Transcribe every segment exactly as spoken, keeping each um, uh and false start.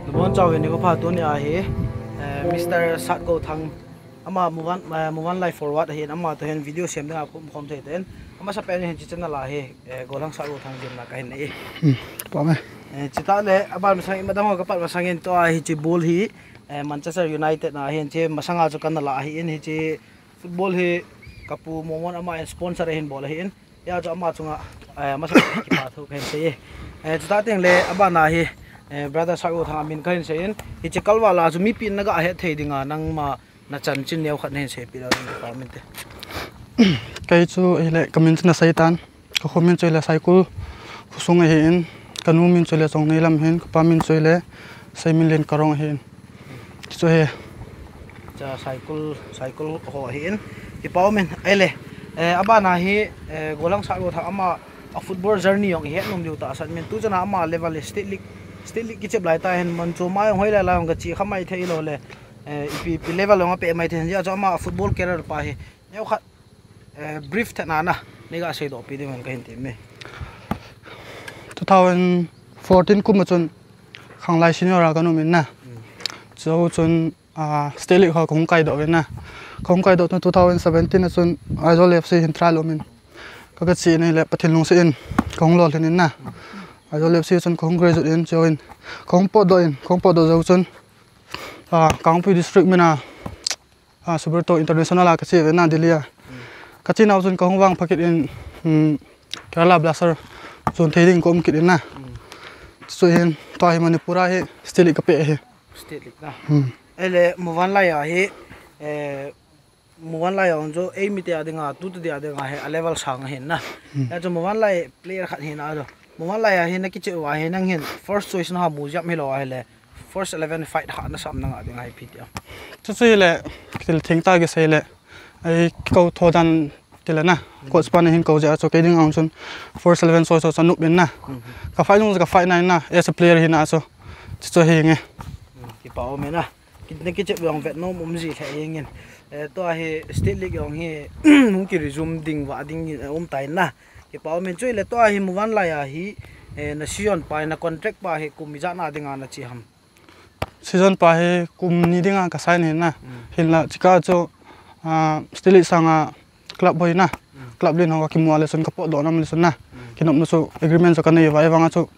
Nabon chauvin nikho pha, tuni ahi, eh, Mister Satgo Thang. Ama Muvan, eh, Muvanlai forward ahin, ama toh hin video sem dinga kakhom thei tan. Amasapen hin hiche channel a hi, eh, Golhang Satgo Thang gimna kahin nei. Hmm, pha me. Eh, chutah le, aban masang, imadang ho kapat masangin tua hiche ball hi, eh, Manchester United na ahin, hiche masanga chu kana la ahin, hiche football hi kapu Momon ama in sponsor ahin bol ahin. Hijeh chun ama chunga, eh, masa kipa thu kahin sei e. Eh, chutah teng le, abana hi, eh, Brother Satgo Thang amin kahin seiyin. Hiche kalval a chu mipi in naga het thei dinga, nangma nachanchin neokhat nahin seipeh leu ding, kipa umin te. Kei chu ahile, kamin chu nasei tan. Kakho min chu ahile Saikul khosung ahin, kanu min chu ahile Chongneilam ahin, kapa min chu ahile Seiminlen Karong ahin. Chu hi. Cha Saikul, Saikul ho ahin. Kipa umin, ahile, eh, abana hi, eh, Golhang Satgo Thang ama a football journey jong ihet nom diu tahsan umin. Tuchan a ama level hi State League, State League kichep lai tah hin, mun chu ama jong hoilai lai jong kache kha maithei lou le, eh, ipi, ipi level jong apeh maithei hin, hijeh chun ama football career pa hi neokhat, eh, brief tah a na, neiga seidoh pi ding hen kahin tem e. Two thousand fourteen kum a chun Khanglai Senior a kaum in na. Mm. Chu chun, ah, State League ho kahung kaidoh uvin na. Kahung kaidoh tun two thousand seventeen a chun Aizawl F C hin trial um in. Ka, kache in ahile Pathen lungset in kahung lolhin in na. Aizawl F C chun kahung graduate in, chuin kahung potdoh in, kahung potdoh jou chun, ah, Kangpokpi District min a, ah, Subrata International a kache uve na Delhi a. Mm. Kache nau chun kahung vangpha kit in, um, Kerala Blaster chun thei ding kaum kit in na. Mm. Chuin tua hi Manipur a hi State League kapeh ahi. State League na. Hmm. Ahile Muvanlai a hi, eh, Muvanlai a jong chu eimi te a dinga, tute a dinga hi a level sang ahin na. Hmm. Hijeh chun Muvanlai player khat hina a chu, Muvanlai a hi nakichep uva hi nang hin first choice naha mu jep hilou ahile, first eleven fight hahna sam nanga dinga hi ipi ti a. Chuchu ahile, thil thengtah kisei le, ei, kikou tho dan tile na, coach pan ahin kou jeh a chu kei dinga chun first eleven choice chu anop in na. Mhm. Ka fight nung chu ka fight nai na, as a player hina chu. Chuchu ahi nge. Mm, kipa umin na. Ki, nakichep jong vet nom um ji lheh jeng in. Eh, tua hi State League jong hi, hung ki resume ding va ding in, eh, um tai na. Kipa umin, chu ahile tua hi Muvanlai a hi, eh, na season pa, na contract pa hi kum ijat na dinga nache ham? Season pa hi kum ni dinga ka sign ahi na. Mm. Hinla, chukah chu, ah, State League sanga club hoi na. Mm. Club len ho kakimu a le chun kapotdoh nom le chun na. Mm. Kinopna chu agreement chu kanei uva, ahivanga chu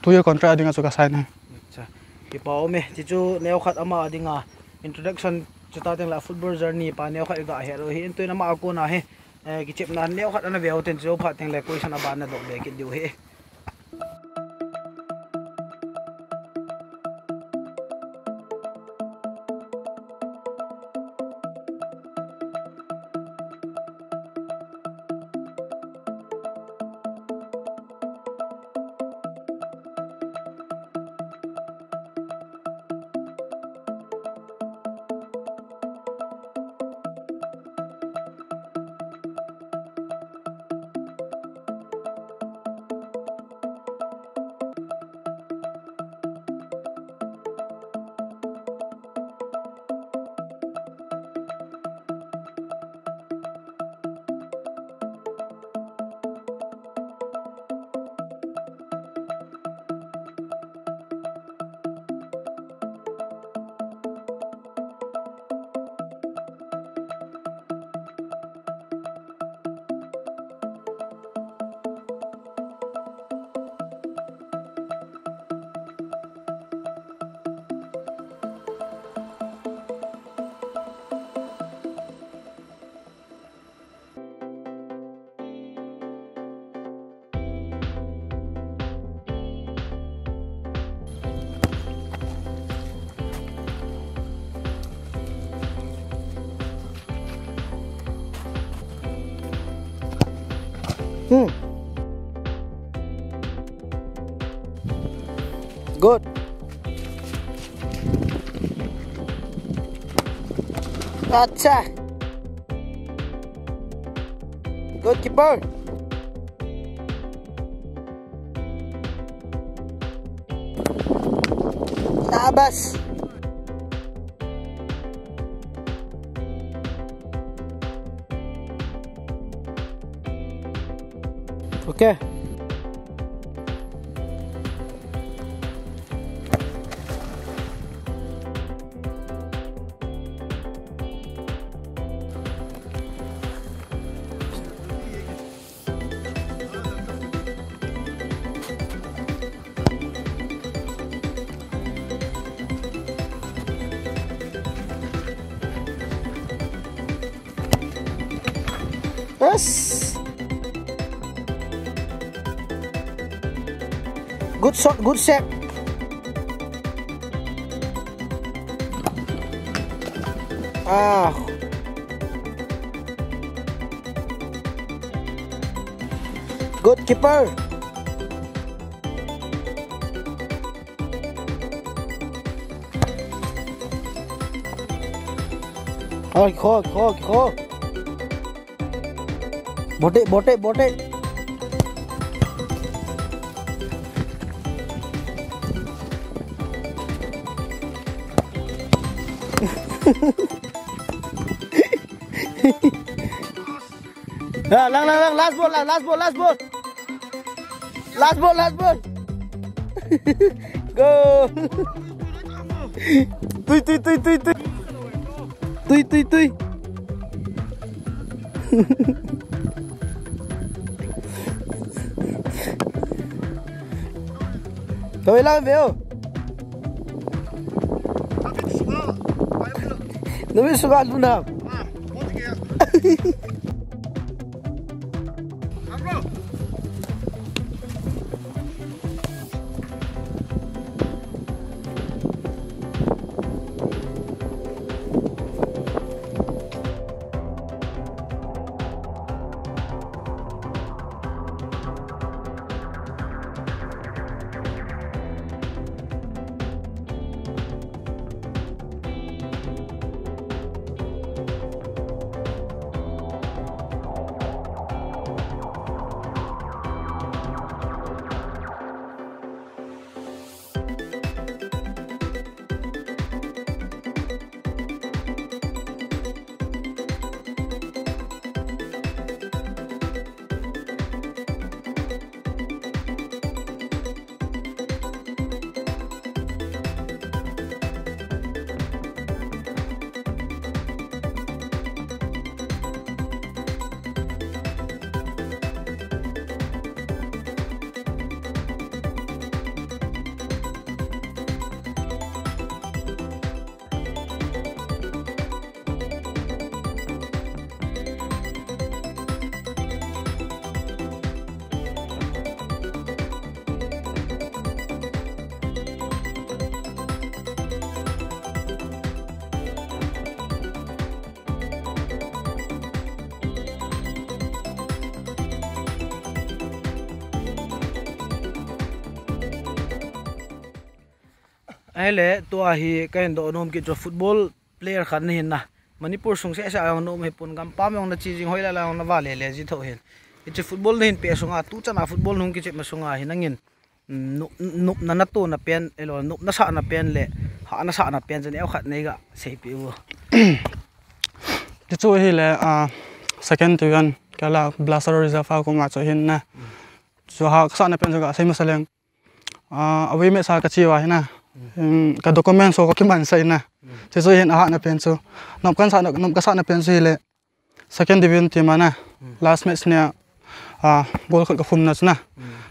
two year contract a dinga chu ka sign ahi. Acha. Kipa ume, chuchu neokhat ama a dinga introduction, chutah teng le football journey pa neokhat iga het u ahin, tuin ama a kona hi, eh, kichepna neokhat ana ve u tin, chu phat teng le question aban nadoh be kit diu ahi. Hmm. Good. Acha. Good keeper. Sabas. Okay. Good shot, good set. Ah. Good keeper. Oi, kho, kho, kho. Bote, bote, bote. Ah, lang, lang, lang, last ball, last ball, last ball. Last ball, last ball. Go. Tui, tui, tui, tui, tui. Tui, tui, tui. Kawei lang ve o. Numei sunga lhun ham. Ahile, tua hi kahin doh nom kit chu football player khat nahin na. Manipur sung seh seh a jong na um hipon, gampam jong na che jing, hoilai lai jong na vale le ji tho hin. Hiche football nahin peh sunga, tuchan a football nahung kichep ma sunga hi nangin, mm, nop, nopna natona pen, ahilou le nopna sahna pen le hahna sahna pen chu neo khat neiga seipeh u. Hichu hile, ah, second division Kerala Blaster Reserve a koma chu hin na. Chu hahna sahna pen chu gasei masa leng. Ah, away match a kache uva hi na. Hmm, ka documents ho kakimansah in na. Chuchu hin ahahna pen chu. Nop kasahna, nop kasahna pen chu hile, second division team a na. Last match nia, ah, goal khat kakhum na chu na.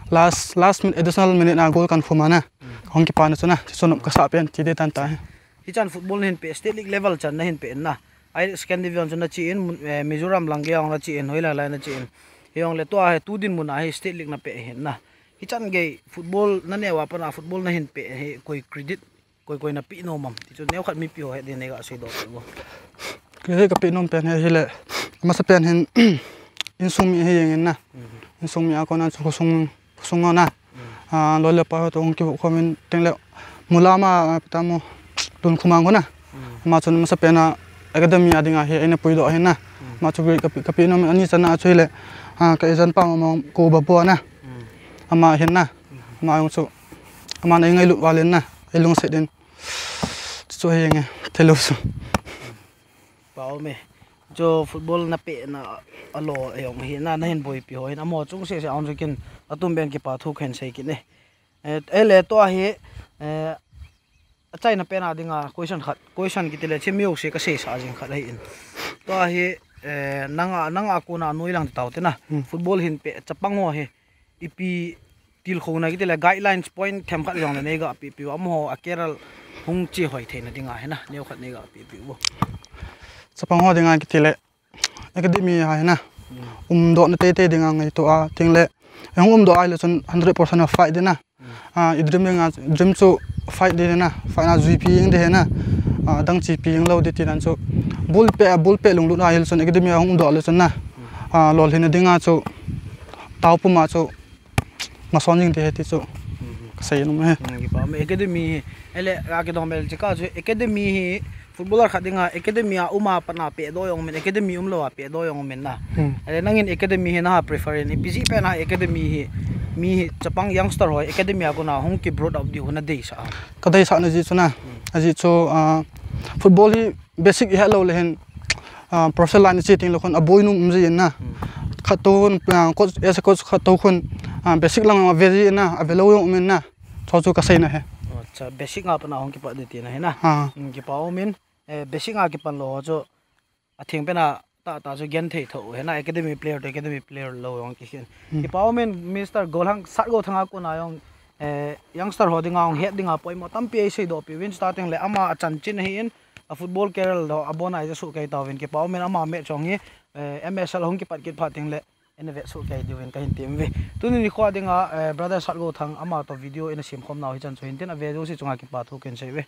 Last, last min-, additional minute a goal kahin khum a na. Kahung kipa na chu na. Chuchu nop kasah pen ti ding tan ta hi. Hichan football nahin peh, state league level chan nahin peh in na. Ahile second division chu nache in, mun-, eh, Mizoram lang gei jong nache in, hoilai lai nache in. Hijongle tua hi tu dinmun a hi state league napeh hin na. Hichan gei football naneo a pat a football nahin peh hi koi credit, koi, koi napeh nom am? Ti chu neo khat mipi ho het ding neiga seidoh peh u. Credit kapeh nom pen hi hile, amasapen hin, insung mi hi jeng in na. Insung mi a kona chu khosung, khosung a na. Ah, loi le pai ho toh hung kivoh khom in teng le, Mulam a, ah, pi ta mo, Lunkhumang ho na. Ama chun amasapen a academy a dinga hi eina puidoh ahin na. Ama chu grade kapeh, kapeh nom in, ani channa chu hile, ah, ka agent pa mong ko ba bou na. Ama hin na. Ama jong chu, aman eingailut val in na, eilungset in. Chu hi nge, thilou chu. Pau me. Chu football napeh na alou jong hi na, nahin boipi ho hin, amaho chung seh seh a jong chu ken atum ben kipa thu kahin sei kit e. Eh, ahile tua hi, eh, achaina pen a dinga question khat, question kiti le, hiche mi jouse kaseisah jing khat ahin. Tua hi, eh, nanga, nanga kona noi lang ti tau te na. Hmm. Football hin peh chapang ho hi ipi tilkhouna kiti le guidelines point themkhat jong le neiga pehpeh u, amaho a career hung che hoi theina dinga hi na, neo khat neiga pehpeh u. Chapang ho dinga kiti le, academy a hi na. Umdohna teitei dinga ngaito a, tin le, hung umdoh a ahile chun hundred percent a fight ding na. Ah, i dream dinga, dream chu fight ding na, fight na juipi ding ding na. Ah, dang chipi lou ding tina chu. Ball pet, ball pet lunglut a ahile chun academy a hung umdoh le chun na. Ah, lolhinna dinga chu, taopum a chu, ngason jing ding ahi ti chu kasei nom e. Hmm, kipa um e. Academy hi, ele, a kidong mel chika chu academy hi footballer khat dinga academy a um a pat na pehdoh jong um in, academy umlou a pehdoh jong um in na. Hmm. Ele nangin academy hi na prefer in, ipi jeh a na academy hi, mi hi chapang youngster ho academy a kona hung ki brought up diu na deisah a? Ka deisah na jeh chu na. Hmm. Ajeh chu, ah, football hi basic i het lou le hin, ah, professional line i che teng le khun aboi nom um ji in na. Hmm. Khat tou khun, ah, coach, as a coach khat tou khun, ah, basic lang ave ji in na, ave lou jong um in na. Chu chu kasei na ahi. Acha, basic a pat na hung kipat ding tina ahi na. Ah. Hmm, kipa um in, eh, basic a kipan lou chu, atheng pen a tah tah chu genthei tho ahi na, academy player to academy player lou jong kikhen. Hmm. Kipa um in, Mister Golhang, Satgouthang a kona jong, eh, youngster ho dinga hung het dinga poimo tampi eisei doh piu vin, starting le ama achanchin ahi in, a football career lou abon a i ja soh kei tauvin, kipa um in ama match jong hi, eh, M S L hung kipat kit phat teng le, ina ve soh kei diuvin kahin tem uve. Tuni nikho dinga, eh, brother Satgouthang ama to video ina sem khom nau hichan chu hin tin, ave jouse chunga kipa thu kahin sei uve.